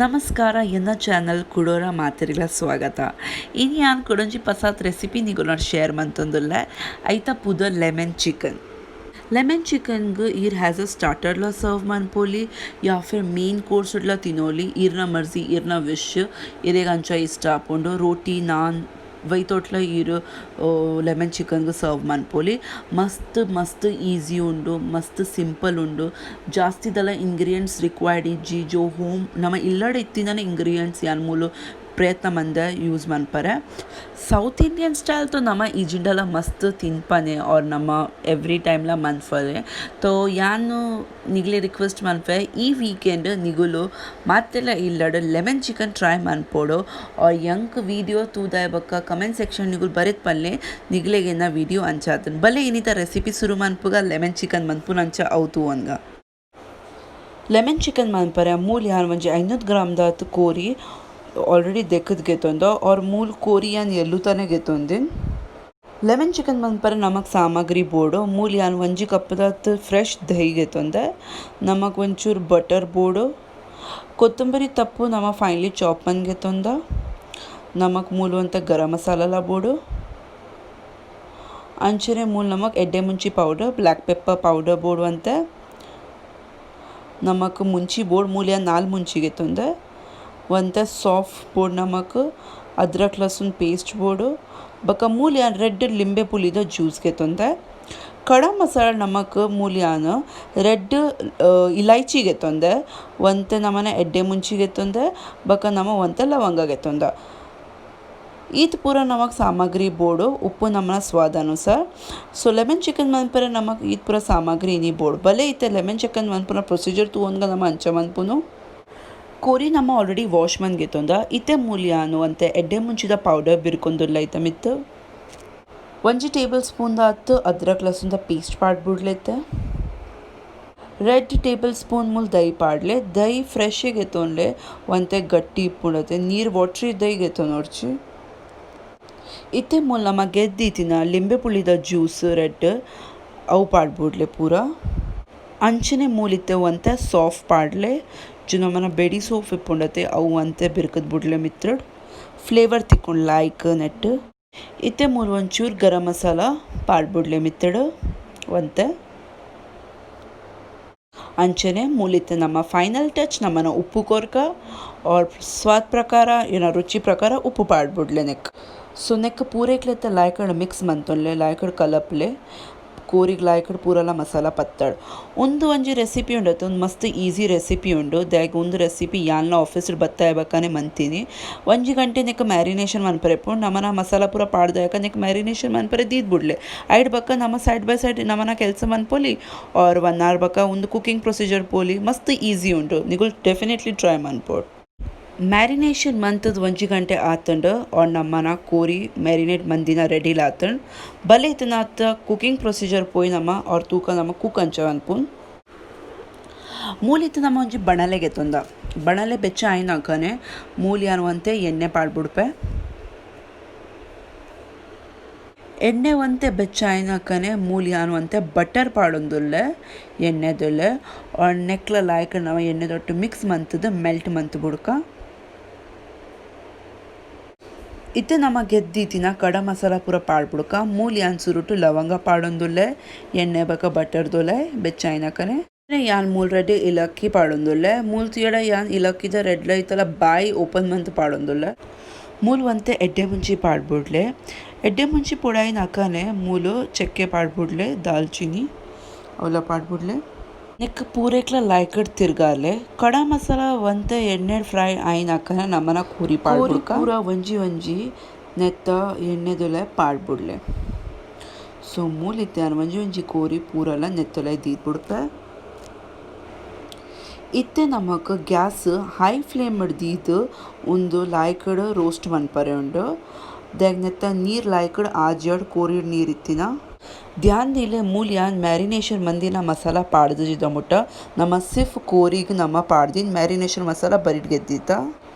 ನಮಸ್ಕಾರ, ಎನ್ನ ಚಾನಲ್ ಕುಡೋರ ಮಾತೆರೆಗ್ಲ ಸ್ವಾಗತ. ಇನಿ ಯಾನ್ ಕುಡೊಂಜಿ ಪಸಾತ್ ರೆಸಿಪಿ ನಿಗುಲ್ನ ಶೇರ್ ಮಂತೊಂದುಲ್ಲೆ. ಐತ ಪುದರ್ ಲೆಮನ್ ಚಿಕನ್. ಲೆಮನ್ ಚಿಕನ್ಗ್ ಈರ್ ಹ್ಯಾಸ್ ಅ ಸ್ಟಾರ್ಟರ್ಲ ಸರ್ವ್ ಮನ್ಪೊಲಿ ಯಾ ಫಿರ್ ಮೇನ್ ಕೋರ್ಸ್ ಡ್ಲ ತಿನೊಲಿ. ಈರ್ನ ಮರ್ಜಿ, ಈರ್ನ ವಿಶ್, ಇರೆಗ್ ಅಂಚ ಇಷ್ಟ ಆಪುಂಡು. ರೋಟಿ, ನಾನ್ ವೈತೊಟ್ಲ ಈರ್ ಲೆಮನ್ ಚಿಕನ್ಗ್ ಸರ್ವ್ ಮನ್ಪೊಲಿ. ಮಸ್ತ್ ಮಸ್ತ್ ಈಸಿ ಉಂಡು, ಮಸ್ತ್ ಸಿಂಪಲ್ ಉಂಡು. ಜಾಸ್ತಿದಲ ಇಂಗ್ರೀಡಿಯೆಂಟ್ಸ್ ರಿಕ್ವೈರ್ಡ್ ಇಜ್ಜಿ. ಜೋ ಹೋಮ್ ನಮ ಇಲ್ಲಡೆ ಇತ್ತಿನ ಇಂಗ್ರೀಡಿಯೆಂಟ್ಸ್ ಯಾನ್ ಮೂಲು ಪ್ರಯತ್ನ ಮಂದೆ ಯೂಸ್ ಮನ್ಪರೆ. ಸೌತ್ ಇಂಡಿಯನ್ ಸ್ಟೈಲ್ ತೋ ನಮ ಇಜಿಂಡಲ ಮಸ್ತ್ ತಿನ್ಪನೆ ಆರ್ ನಮ ಎವ್ರಿ ಟೈಮ್ಲ ಮನ್ಪರೆ. ತೋ ಯಾನ್ ನಿಗ್ಲೆ ರಿಕ್ವೆಸ್ಟ್ ಮನ್ಪೆ, ಈ ವೀಕೆಂಡ್ ನಿಗುಲು ಮಾತೆಲ್ಲ ಇಲ್ಲಡ್ ಲೆಮನ್ ಚಿಕನ್ ಟ್ರೈ ಮನ್ಪೊಡು. ಆರ್ ಯಂಕ್ ವೀಡಿಯೋ ತೂದಾಯ ಬೊಕ್ಕ ಕಮೆಂಟ್ ಸೆಕ್ಷನ್ ನಿಗುಲು ಬರೆತ್ ಪನ್ಲೆ ನಿಗ್ಲೆಗೆನ್ನ ವೀಡಿಯೋ ಅಂಚಾತನ್. ಬಲೆ ಇನಿತ ರೆಸಿಪಿ ಸುರು ಮನ್ಪುಗ. ಲೆಮನ್ ಚಿಕನ್ ಮನ್ಪುನಂಚ ಅವು ತೂವನ್ಗ. ಲೆಮನ್ ಚಿಕನ್ ಮನ್ಪರೆ ಮೂಲ್ ಯಾನ್ ಒಂಜಿ 500 ಗ್ರಾಮ್ ದಾತ್ ಕೋರಿ ಆಲ್ರೆಡಿ ದೆಕ್ಕದ್ ಗೆತೊಂದು ಆರ್ ಮೂಲ್ ಕೋರಿ ಯಾನ್ ಎಲ್ಲುತಾನೆ ಗೆತೊಂದಿನ್. ಲೆಮನ್ ಚಿಕನ್ ಮನ್ಪರೆ ನಮಕ್ ಸಾಮಗ್ರಿ ಬೋಡು. ಮೂಲ್ ಯಾನ್ ಒಂಜಿ ಕಪ್ದಾತ್ ಫ್ರೆಶ್ ದಹಿ ಗೆತೊಂದೆ. ನಮಕ್ ಒಂಚೂರು ಬಟರ್ ಬೋಡು. ಕೊತ್ತಂಬರಿ ತಪ್ಪು ನಮ ಫೈನ್ಲಿ ಚಾಪ್ ಮನ್ ಗೆತೊಂದ. ನಮಕ್ ಮೂಲು ಒಂತೆ ಗರಂ ಮಸಾಲಲ ಬೋಡು. ಅಂಚನೆ ಮೂಲು ನಮಕ್ ಎಡ್ಡೆ ಮುಂಚಿ ಪೌಡರ್, ಬ್ಲ್ಯಾಕ್ ಪೆಪ್ಪರ್ ಪೌಡರ್ ಬೋಡು ಅಂತೆ. ನಮಕ್ ಮುಂಚಿ ಬೋಡು. ಮೂಲು ಯಾನ್ 4 ಮುಂಚಿ ಗೆತೊಂದೆ. ಒಂತೆ ಸಾಫ್ಟ್ ಬೋಡು ನಮಕ್, ಅದ್ರಕ್ ಲಸುನ್ ಪೇಸ್ಟ್ ಬೋಡು. ಬೊಕ ಮೂಲು ಯಾನ್ ರೆಡ್ ಲಿಂಬೆ ಪುಲಿದ ಜ್ಯೂಸ್ ಗೆತೊಂದೆ. ಕಡ ಮಸಾಲ ನಮಕ್ ಮೂಲು ಯಾನ್ ರೆಡ್ ಇಲೈಚಿ ಗೆತೊಂದೆ. ಒಂತೆ ನಮನ ಎಡ್ಡೆ ಮುಂಚಿ ಗೆತೊಂದೆ. ಬೊಕ ನಮ ಒಂತೆ ಲವಂಗ ಗೆತೊಂದ. ಈತ್ ಪೂರ ನಮಕ್ ಸಾಮಗ್ರಿ ಬೋಡು. ಉಪ್ಪು ನಮನ ಸ್ವಾದ ಅನುಸಾರ. ಸೊ ಲೆಮನ್ ಚಿಕನ್ ಮನ್ಪರೆ ನಮಕ್ ಈತ್ ಪೂರ ಸಾಮಗ್ರಿ ಇನಿ ಬೋಡು. ಬಲೆ ಇತ್ತೆ ಲೆಮನ್ ಚಿಕನ್ ಮನ್ಪುನ ಪ್ರೊಸೀಜರ್ ತೂವೊನ್ಗ ನಮ ಅಂಚ ಮನ್ಪುನು. ಕೋರಿ ನಮ ಆಲ್ರೆಡಿ ವಾಶ್ ಮನ್ ಗೆತೊಂದ. ಇತ್ತೆ ಮೂಲು ಯಾನ್ ಒಂತೆ ಎಡ್ಡೆ ಮುಂಚಿದ ಪೌಡರ್ ಬಿರ್ಕೊಂದುಲ್ಲ ಐತ ಮಿತ್ತ್. ಒಂಜಿ ಟೇಬಲ್ ಸ್ಪೂನ್ ದಾತ್ ಅದ್ರಕ್ ಲಸುಂದ ಪೇಸ್ಟ್ ಪಾಡ್ಬುಡ್ಲೆತ್ತೆ. ರೆಡ್ ಟೇಬಲ್ ಸ್ಪೂನ್ ಮೂಲು ದಹಿ ಪಾಡ್ಲೆ. ದಹಿ ಫ್ರೆಶ್ ಗೆತೊನ್ಲೆ, ಒಂತೆ ಗಟ್ಟಿ ಇಪ್ಪುಂಡತೆ. ನೀರು ವಾಟ್ರಿ ದಹಿ ಗೆತೊನೊಡ್ಚಿ. ಇತ್ತೆ ಮೂಲು ನಮ ಗೆದ್ದಿತ್ತಿನ ಲಿಂಬೆ ಪುಳಿದ ಜ್ಯೂಸ್ ರೆಡ್ ಅವು ಪಾಡ್ಬುಡ್ಲೆ ಪೂರ. ಅಂಚನೆ ಮೂಲಿತ್ತೆ ಒಂತೆ ಸಾಫ್ಟ್ ಪಾಡ್ಲೆ. ನಮನ ಬೆಡಿ ಸೋಫ್ ಇಪ್ಪುಂಡತೆ ಅವು ಒಂತೆ ಬಿರ್ಕದ್ ಬುಡ್ಲೆ ಮಿತ್ರಡ್. ಫ್ಲೇವರ್ ತಿಕ್ಕೊಂಡು ಲೈಕ್ ನೆಟ್. ಇತ್ತೆ ಮೂಲು ಒಂಚೂರು ಗರಂ ಮಸಾಲ ಪಾಡ್ಬುಡ್ಲೆ ಮಿತ್ತಡ್ ಒಂತೆ. ಅಂಚನೆ ಮೂಲಿತ್ತೆ ನಮ್ಮ ಫೈನಲ್ ಟಚ್ ನಮ್ಮನ ಉಪ್ಪು ಕೊರ್ಕ ಆರ್ ಸ್ವಾದ ಪ್ರಕಾರ ಏನ ರುಚಿ ಪ್ರಕಾರ ಉಪ್ಪು ಪಾಡ್ಬುಡ್ಲೆ ನೆಕ್. ಸೊ ನೆಕ್ ಪೂರೇಕ್ಲೆತ್ತ ಲಾಯ್ಕಡ್ ಮಿಕ್ಸ್ ಮಂತೊನ್ಲೆ, ಲಾಯ್ಕಡ್ ಕಲಪ್ಲೆ. ಕೋರಿಗ್ ಲಾಯ್ಕಡ್ ಪೂರಲ ಮಸಾಲ ಪತ್ತಡ್. ಉಂದು ಒಂಜಿ ರೆಸಿಪಿ ಉಂಡತೆ, ಒಂದು ಮಸ್ತ್ ಈಸಿ ರೆಸಿಪಿ ಉಂಡು. ದಾಯೆಗ್ ಉಂದು ರೆಸಿಪಿ ಯಾನ್ಲ ಆಫೀಸ್ ಬತ್ತಾಯ ಬಕ್ಕನೆ ಮಂತೀನಿ. ಒಂಜಿ ಗಂಟೆ ನೆಕ್ ಮ್ಯಾರಿನೇಷನ್ ಮನ್ಪರೆ ಪುಂಡು. ನಮನ ಮಸಾಲ ಪೂರ ಪಾಡ್ದಾಯಕ ನೆಕ್ ಮ್ಯಾರಿನೇಷನ್ ಮನ್ಪರೆ ದೀದ್ ಬುಡ್ಲೆ. ಐಡ್ ಬಕ್ಕ ನಮ ಸೈಡ್ ಬೈ ಸೈಡ್ ನಮನ ಕೆಲಸ ಮನ್ಪೊಲಿ ಆರ್ 1 ಅವರ್ ಬಕ್ಕ ಒಂದು ಕುಕಿಂಗ್ ಪ್ರೊಸೀಜರ್ ಪೋಲಿ. ಮಸ್ತ್ ಈಸಿ ಉಂಡು, ನಿಗುಲ್ ಡೆಫಿನೆಟ್ಲಿ ಟ್ರೈ ಮನ್ಪೊಡು. ಮ್ಯಾರಿನೇಷನ್ ಮಂತದ ಒಂಜಿ ಗಂಟೆ ಆತಂಡ್ ಆರ್ ನಮ್ಮನ ಕೋರಿ ಮ್ಯಾರಿನೇಟ್ ಮಂದಿನ ರೆಡಿ ಆತಂಡ್. ಬಲೆ ಇತ್ತನಾತ ಕುಕಿಂಗ್ ಪ್ರೊಸೀಜರ್ ಪೋಯಿ ನಮ ಆರ್ ತೂಕ ನಮ ಕುಕ್ ಅಂಚ ಅನ್ಪುನ್. ಮೂಲಿತ್ತು ನಮ್ಮ ಒಂಜಿ ಬಣಲೆ ಗೆತೊಂದ. ಬಣಲೆ ಬೆಚ್ಚ ಆಯ್ನಕನೆ ಮೂಲಿ ಅನ್ನುವಂತೆ ಎಣ್ಣೆ ಪಾಡ್ಬುಡ್ಪೆ. ಎಣ್ಣೆ ಒಂತೆ ಬೆಚ್ಚ ಆಯ್ನಕನೆ ಮೂಲಿ ಅನ್ನುವಂತೆ ಬಟರ್ ಪಾಡೊಂದುಲ್ಲೆ ಎಣ್ಣೆದುಲ್ಲೆ. ಆರ್ ನೆಕ್ಲ ಲಾಯ್ಕ್ ನಮ ಎಣ್ಣೆದೊಟ್ಟು ಮಿಕ್ಸ್ ಮಂತದ ಮೆಲ್ಟ್ ಮಂತ್ ಬುಡ್ಕ. ಇತ್ತೆ ನಮ ಗೆದ್ದಿತ್ತಿನ ಕಡ ಮಸಾಲ ಪೂರ ಪಾಡ್ಬುಡ್ಕ. ಮೂಲಿ ಯಾನ್ ಸುರುಟು ಲವಂಗ ಪಾಡೊಂದುಲ್ಲೆ ಎಣ್ಣೆ ಬಕ ಬಟರ್ ದೊಲೆ ಬೆಚ್ಚ ಆಯ್ನಕನೆ. ಯಾನ್ ಮೂಲ್ ರೆಡ್ ಇಲಕ್ಕಿ ಪಾಡೊಂದುಲ್ಲೆ. ಮೂಲ್ ತುಯಡ ಯಾನ್ ಇಲಕ್ಕಿದ ರೆಡ್ ಲೈತಲ ಬಾಯಿ ಓಪನ್ ಮಂತ್ ಪಾಡೊಂದುಲ್ಲೆ. ಮೂಲು ಒಂತೆ ಎಡ್ಡೆ ಮುಂಚಿ ಪಾಡ್ಬುಡ್ಲೆ. ಎಡ್ಡೆ ಮುಂಚಿ ಪೊಡಾಯಿನಕನೆ ಮೂಲು ಚಕ್ಕೆ ಪಾಡ್ಬುಡ್ಲೆ, ದಾಲ್ಚಿನಿ ಅವಲ ಪಾಡ್ಬುಡ್ಲೆ. ನೆಕ್ ಪೂರೇಕ್ಲ ಲಾಯ್ಕಡ್ ತಿರ್ಗಾಲೆ. ಕಡ ಮಸಾಲ ಒಂತೆ ಎಣ್ಣೆ ಫ್ರೈ ಆಯಿನಕನೆ ನಮನ ಕೋರಿ ಪಾಡ್ಬುಡ್ಕ. ಪೂರ ಒಂಜಿ ಒಂಜಿ ನೆತ್ತ ಎಣ್ಣೆದೊಲೆ ಪಾಡ್ಬುಡ್ಲೆ. ಸೊ ಮೂಲಿತ್ತೆ ಯಾನ್ ಒಂಜಿ ಒಂಜಿ ಕೋರಿ ಪೂರಲ ನೆತ್ತೊಲೆ ದೀದ್ ಬುಡ್ಪೆ. ಇತ್ತೆ ನಮಕ್ ಗ್ಯಾಸ್ ಹೈ ಫ್ಲೇಮ್ ದೀದ್ ಉಂದು ಲಾಯ್ಕಡ್ ರೋಸ್ಟ್ ಮನ್ಪರೆ ಉಂಡು. ದಾಯೆಗ್ ನೆತ್ತ ನೀರ್ ಲಾಯ್ಕಡ್ ಆಜಡ್ ಕೋರಿಡ್ ನೀರ್ ಇತ್ತಿನ. ಧ್ಯಾನ್ ದೀಲೆ ಮೂಲ್ ಯಾನ್ ಮ್ಯಾರಿನೇಷನ್ ಮಂದಿನ ಮಸಾಲ ಪಾಡ್ದಿದ ಮುಟ್ಟ ನಮ ಸಿಫ್ ಕೋರಿಗ್ ನಮ ಪಾಡ್ದಿನ ಮ್ಯಾರಿನೇಷನ್ ಮಸಾಲ ಬರಿಟ್ ಗೆದ್ದಿತ್ತ.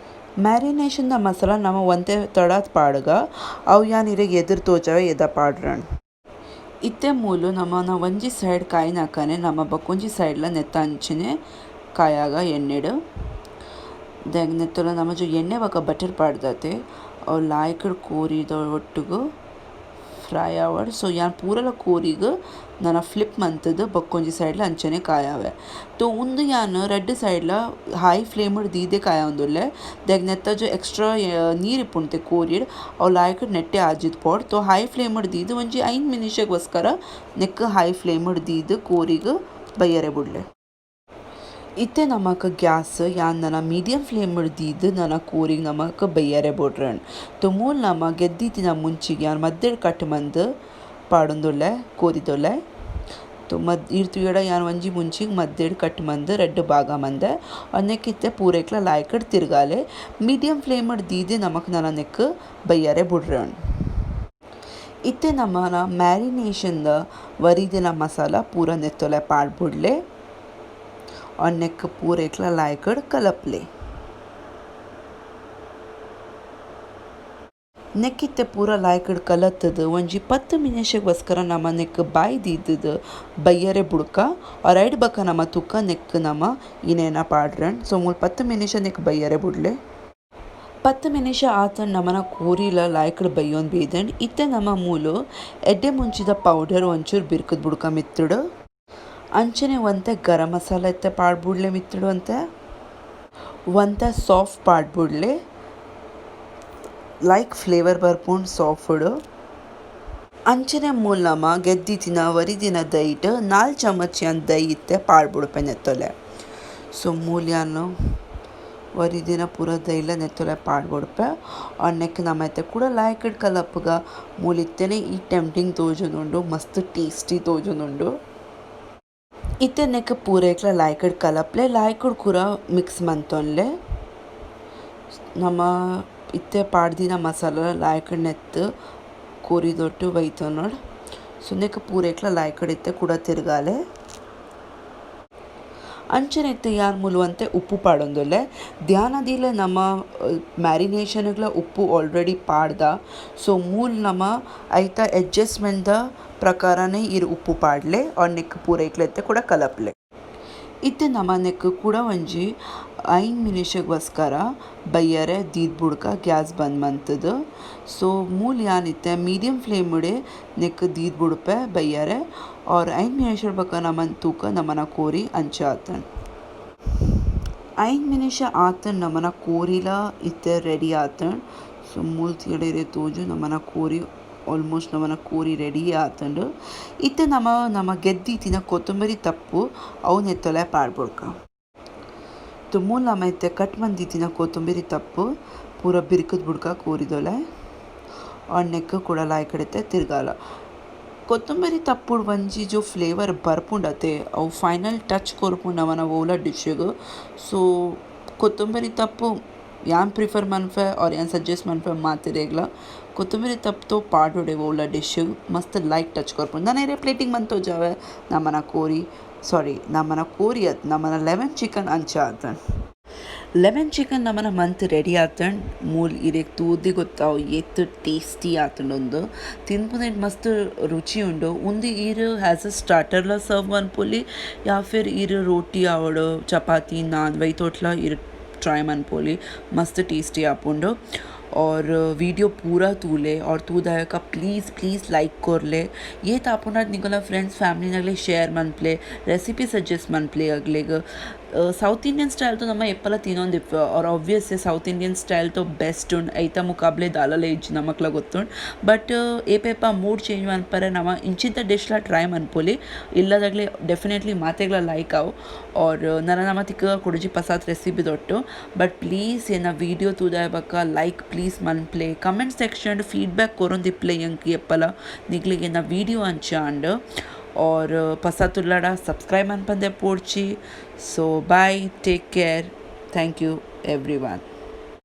ಮ್ಯಾರಿನೇಷನ್ ದ ಮಸಾಲ ನಮ ಒಂತೆ ತಡಾತ್ ಪಾಡ್ಗ ಅವು ಯಾನ್ ಇರೆಗ್ ಎದುರು ತೋಜಾವೆ ಎದ ಪಾಡ್ರನ್. ಇತ್ತೆ ಮೂಲು ನಮನ ಒಂಜಿ ಸೈಡ್ ಕಾಯಿನಕನೆ ನಮ ಬೊಕೊಂಜಿ ಸೈಡ್ಲ ನೆತ್ತ ಅಂಚನೆ ಕಾಯಾಗ ಎಣ್ಣೆಡ್. ದಾಯೆಗ್ ನೆತ್ತಲ ನಮ ಎಣ್ಣೆ ಬೊಕ ಬಟರ್ ಪಾಡ್ದತೆ ಅವು ಲಾಯ್ಕಡ್ ಕೋರಿದ ಒಟ್ಟುಗು ಫ್ರೈ ಆವಡ್. ಸೊ ಯಾನ್ ಪೂರಲ ಕೋರಿಗ್ ನನ ಫ್ಲಿಪ್ ಮಂತುದು ಬೊಕ್ಕೊಂಜಿ ಸೈಡ್ಲ ಅಂಚನೆ ಕಾಯಾವೆ. ತೋ ಉಂದು ಯಾನ್ ರಡ್ಡ್ ಸೈಡ್ಲ ಹೈ ಫ್ಲೇಮ್ ದೀದೆ ಕಾಯವೊಂದುಲ್ಲೆ. ದಾಯೆಗ್ ನೆತ್ತ ಎಕ್ಸ್ಟ್ರಾ ನೀರ್ ಇಪ್ಪುಂಡು ಕೋರಿಡ್ ಅವು ಲಾಯ್ಕಡ್ ನೆಟ್ಟೆ ಆಜಿದ್ ಪೋಡ್. ತೋ ಹೈ ಫ್ಲೇಮ್ ದೀದ್ ಒಂಜಿ 5 ನಿಮಿಷಗೋಸ್ಕರ ನೆಕ್ ಹೈ ಫ್ಲೇಮ್ ದೀದ್ ಕೋರಿಗ್ ಬಯ್ಯರೆ ಬುಡ್ಲೆ. ಇತ್ತೆ ನಮಕ್ ಗ್ಯಾಸ್ ಯಾನ್ ನನ ಮೀಡಿಯಂ ಫ್ಲೇಮ್ ದೀದ್ ನನ ಕೋರಿಗ್ ನಮಕ್ ಬಯ್ಯರೆ ಬುಡ್ರನ್. ತೋ ಮೂಲು ನಮ ಗೆದ್ದಿತ್ತಿನ ಮುಂಚಿಗೆ ಯಾನ್ ಮದ್ದೆಡ್ ಕಟ್ ಮಂದ್ ಪಾಡೊಂದುಲ್ಲೆ ಕೋರಿದೊಲ್ಲೆ. ತೋ ಈರ್ ತೂಯಡ ಯಾನ್ ಒಂಜಿ ಮುಂಚಿಗ್ ಮದ್ದೆಡ್ ಕಟ್ ಮಂದ್ ರಡ್ಡ್ ಭಾಗ ಮಂದೆ. ನೆಕ್ ಇತ್ತೆ ಪೂರೆಕ್ಲ ಲಾಯ್ಕಡ್ ತಿರ್ಗಾಲೆ. ಮೀಡಿಯಂ ಫ್ಲೇಮ್ ದೀದ್ ನಮಕ್ ನನ ನೆಕ್ ಬಯ್ಯರೆ ಬುಡ್ರನ್. ಇತ್ತೆ ನಮನ ಮ್ಯಾರಿನೇಷನ್ ದ ವರಿದಿನ ಮಸಾಲ ಪೂರ ನೆತ್ತೊಲೆ ಪಾಡ್ ಬುಡ್ಲೆ. ನೆಕ್ ಪೂರೆಕ್ಲ ಲಾಯ್ಕಡ್ ಕಲಪ್ಲೆ. ನೆಕ್ಕಿತ್ತೆ ಪೂರ ಲಾಯ್ಕಡ್ ಕಲತ್ತದು ಒಂಜಿ 10 ನಿಮಿಷಗೋಸ್ಕರ ನಮ ನೆಕ್ ಬಾಯಿ ದೀದದು ಬಯ್ಯರೆ ಬುಡ್ಕ. ರೈಡ್ ಬಕ ನಮ ತುಕ್ಕ ನೆಕ್ ನಮ ಇನೇನ ಪಾಡ್ರನ್. ಸೊ ಮೂಲು 10 ನಿಮಿಷ ನೆಕ್ ಬಯ್ಯರೆ ಬುಡ್ಲೆ. 10 ನಿಮಿಷ ಆತನ್ ನಮನ ಕೋರಿಲ ಲಾಯ್ಕಡ್ ಬಯ್ಯೋನ್ ಬೇದನ್. ಇತ್ತೆ ನಮ ಮೂಲು ಎಡ್ಡೆ ಮುಂಚಿದ ಪೌಡರ್ ಒಂಚೂರು ಬಿರ್ಕದ್ ಬುಡ್ಕ ಮಿತ್ತುಡು. ಅಂಚನೆ ಒಂತೆ ಗರಂ ಮಸಾಲ ಇತ್ತೆ ಪಾಡ್ಬುಡ್ಲೆ ಮಿತ್ತುಡು ಒಂತೆ. ಒಂತೆ ಸಾಫ್ಟ್ ಪಾಡ್ಬುಡ್ಲೆ. ಲೈಕ್ ಫ್ಲೇವರ್ ಬರ್ಪುಂಡು ಸಾಫ್ಟ್. ಅಂಚನೆ ಮೂಲು ನಮ ಗೆದ್ದಿತ್ತಿನ ವರಿದಿನ ದೈಟ್ 4 ಚಮಚ ಯಾನ್ ದೈ ಇತ್ತೆ ಪಾಡ್ಬುಡ್ಪೆ ನೆತ್ತೊಲೆ. ಸೊ ಮೂಲು ಯಾನ್ ವರಿದಿನ ಪೂರ ದೈಲ ನೆತ್ತೊಲೆ ಪಾಡ್ಬುಡ್ಪೆ. ನೆಕ್ ನಮ ಇತ್ತೆ ಕೂಡ ಲಾಯ್ಕಡ್ ಕಲಪ್ಪುಗ. ಮೂಲು ಇತ್ತೆನೆ ಈ ಟೆಂಪ್ಟಿಂಗ್ ತೋಜೊಂದುಂಡು ಮಸ್ತ್ ಟೇಸ್ಟಿ ತೋಜೊಂದುಂಡು. ಇತ್ತೆ ನೆಕ್ ಪೂರೆಕ್ಲ ಲಾಯ್ಕಡ್ ಕಲಪ್ಲೆ ಲಾಯ್ಕಡ್ ಪೂರ ಮಿಕ್ಸ್ ಮಂತೊನ್ಲೆ. ನಮ ಇತ್ತೆ ಪಾಡ್ದಿನ ಮಸಾಲ ಲಾಯ್ಕಡ್ ನೆತ್ತ್ ಕೋರಿದೊಟ್ಟು ಬೈತೊನೊಡ್. ಸೊ ನೆಕ್ ಪೂರೆಕ್ಲ ಲಾಯ್ಕಡ್ ಇತ್ತೆ ಕೂಡ ತಿರ್ಗಾಲೆ. ಅಂಚನೆ ಇತ್ತೆ ಯಾನ್ ಮೂಲು ಒಂತೆ ಉಪ್ಪು ಪಾಡೊಂದುಲ್ಲೆ. ಧ್ಯಾನ ದೀಲೆ ನಮ ಮ್ಯಾರಿನೇಷನ್ಗ್ಲ ಉಪ್ಪು ಆಲ್ರೆಡಿ ಪಾಡ್ದ. ಸೊ ಮೂಲು ನಮ ಐತ ಅಡ್ಜಸ್ಟ್ಮೆಂಟ್ ದ ಪ್ರಕಾರನೇ ಈರ್ ಉಪ್ಪು ಪಾಡ್ಲೆ. ನೆಕ್ ಪೂರೈಕ್ಲ ಇತ್ತೆ ಕೂಡ ಕಲಪ್ಲೆ. ಇತ್ತೆ ನಮ ನೆಕ್ ಕೂಡ ಒಂಜಿ 5 ನಿಮಿಷಗೋಸ್ಕರ ಬಯ್ಯರೆ ದೀದ್ ಬುಡ್ಕ ಗ್ಯಾಸ್ ಬಂದ್ ಮಂತುದು. ಸೊ ಮೂಲು ಯಾನ್ ಇತ್ತೆ ಮೀಡಿಯಂ ಫ್ಲೇಮ್ ನೆಕ್ ದೀದ್ ಬುಡ್ಪೆ ಬಯ್ಯರೆ. ಆರ್ 5 ನಿಮಿಷ ಬೊಕ ನಮನ್ ತೂಕ ನಮನ ಕೋರಿ ಅಂಚ ಆತನ್. 5 ನಿಮಿಷ ಆತನ್ ನಮನ ಕೋರಿಲ ಇತ್ತೆ ರೆಡಿ ಆತನ್. ಸೊ ಮೂಲು ತೂಯಡ ತೋಜು ನಮನ ಕೋರಿ ಆಲ್ಮೋಸ್ಟ್ ನಮನ ಕೋರಿ ರೆಡಿ ಆತಂಡು. ಇತ್ತೆ ನಮ ನಮ ಗೆದ್ದಿತ್ತಿನ ಕೊತ್ತಂಬರಿ ತಪ್ಪು ಅವು ನೆತ್ತೊಲೆ ಪಾಡ್ಬುಡ್ಕ. ತೋ ಮೂಲು ನಮ ಇತ್ತೆ ಕಟ್ ಮಂದಿತ್ತಿನ ಕೊತ್ತಂಬರಿ ತಪ್ಪು ಪೂರ ಬಿರ್ಕದ್ ಬುಡ್ಕ ಕೋರಿದೊಲೆ. ನೆಕ್ ಕೂಡ ಲಾಯ್ಕಡ್ ಇತ್ತೆ ತಿರ್ಗಾಲ. ಕೊತ್ತಂಬರಿ ತಪ್ಪುಡು ಒಂಜಿ ಜೋ ಫ್ಲೇವರ್ ಬರ್ಪುಂಡತೆ ಅವು ಫೈನಲ್ ಟಚ್ ಕೊರ್ಪುಂಡು ನಮನ ಓಲ ಡಿಶ್ಗ್. ಸೊ ಕೊತ್ತಂಬರಿ ತಪ್ಪು ಯಾನ್ ಪ್ರಿಫರ್ ಮನ್ಪೆ ಆರ್ ಯಾನ್ ಸಜೆಸ್ಟ್ ಮನ್ಪೆ ಮಾತೆರೆಗ್ಲ ಕೊತ್ತಂಬರಿ ತಪ್ಪು ಪಾಡೊಡೆ ಓಲ ಡಿಶ್ ಮಸ್ತ್ ಲೈಕ್ ಟಚ್ ಕೊರ್ಪುಂಡು. ನನ ಇರೆ ಪ್ಲೇಟಿಂಗ್ ಮಂತೋಜಾವೆ ನಮನ ಕೋರಿ ಸಾರಿ ನಮನ ಕೋರಿ ಅತ್ ನಮನ ಲೆಮನ್ ಚಿಕನ್ ಅಂಚ ಆತನ್. ಲೆಮನ್ ಚಿಕನ್ ನಮನ ಮಂತ್ ರೆಡಿ ಆತಂಡ್. ಮೂಲು ಇರೆಗ್ ತೂದಿ ಗೊತ್ತಾವು ಏತ್ ಟೇಸ್ಟಿ ಆತಂಡ್. ಉಂದು ತಿನ್ಪುನೆಟ್ ಮಸ್ತ್ ರುಚಿ ಉಂಡು. ಉಂದು ಈರ್ ಆ್ಯಸ್ ಅ ಸ್ಟಾರ್ಟರ್ಲ ಸರ್ವ್ ಮನ್ಪೊಲಿ ಯಾ ಫಿರ್ ಈರ್ ರೋಟಿ ಆವಡ್ ಚಪಾತಿ ನಾನ್ ವೈತೋಟ್ಲ ಈರ್ ಟ್ರೈ ಮನ್ಪೊಲಿ ಮಸ್ತ್ ಟೇಸ್ಟಿ ಆಪುಂಡು. और वीडियो पूरा तूले और तू दायका please please like कोरले. येत आपुणात निकोला फ्रेंड्स फॅमिली नगले शेयर ಮನ್ಪ್ಲೆ ರೆಸಿಪಿ ಸಜೆಸ್ಟ್ ಮನ್ಪ್ಲೆ ಅಗ್ಲೆಗ್. South Indian style ತೋ ನಮ ಎಪ್ಪಲ ತಿನ್ನೊಂದಿಪ್ಪ. R obvious south Indian style ತೋ ಬೆಸ್ಟ್ ಉಂಡು. ಐತ ಮುಕಾಬ್ಲೆ ದಾಲಲ ಇಜ್ಜಿ ನಮಕ್ಲ ಗೊತ್ತುಂಡು. ಬಟ್ ಏಪೇಪ ಮೂಡ್ ಚೇಂಜ್ ಮನ್ಪರೆ ನಮ ಇಂಚಿಂತ ಡಿಶ್ಲ ಟ್ರೈ ಮನ್ಪೊಲಿ. ಇಲ್ಲದಾಗ್ಲೆ ಡೆಫಿನೆಟ್ಲಿ ಮಾತೆಗ್ಲ ಲೈಕ್ ಆವು. ಆರ್ ನನ ನಮ ತಿಕ್ಕ ಕುಡೊಂಜಿ ಪಸಾತ್ ರೆಸಿಪಿ ದೊಟ್ಟು. ಬಟ್ ಪ್ಲೀಸ್ ಎನ್ನ ವಿಡಿಯೋ ತೂದಾಯ ಬೊಕ್ಕ ಲೈಕ್ ಪ್ಲೀಸ್ ಮನ್ಪ್ಲೆ. Comment section feedback ಕೊರೊಂದಿಪ್ಲೆ ಎಂಕ್ ಎಪ್ಪಲ ನಿಕ್ಲೆಗ್ ಎನ್ನ ವಿಡಿಯೋ ಅಂಚ ಆಂಡ್. ಆರ್ ಪಸತುಲ್ಲಡ ಸಬ್ಸ್ಕ್ರೈಬ್ ಮನ್ಪಂದೆ ಪೋಡ್ಚಿ. So bye, take care, thank you everyone.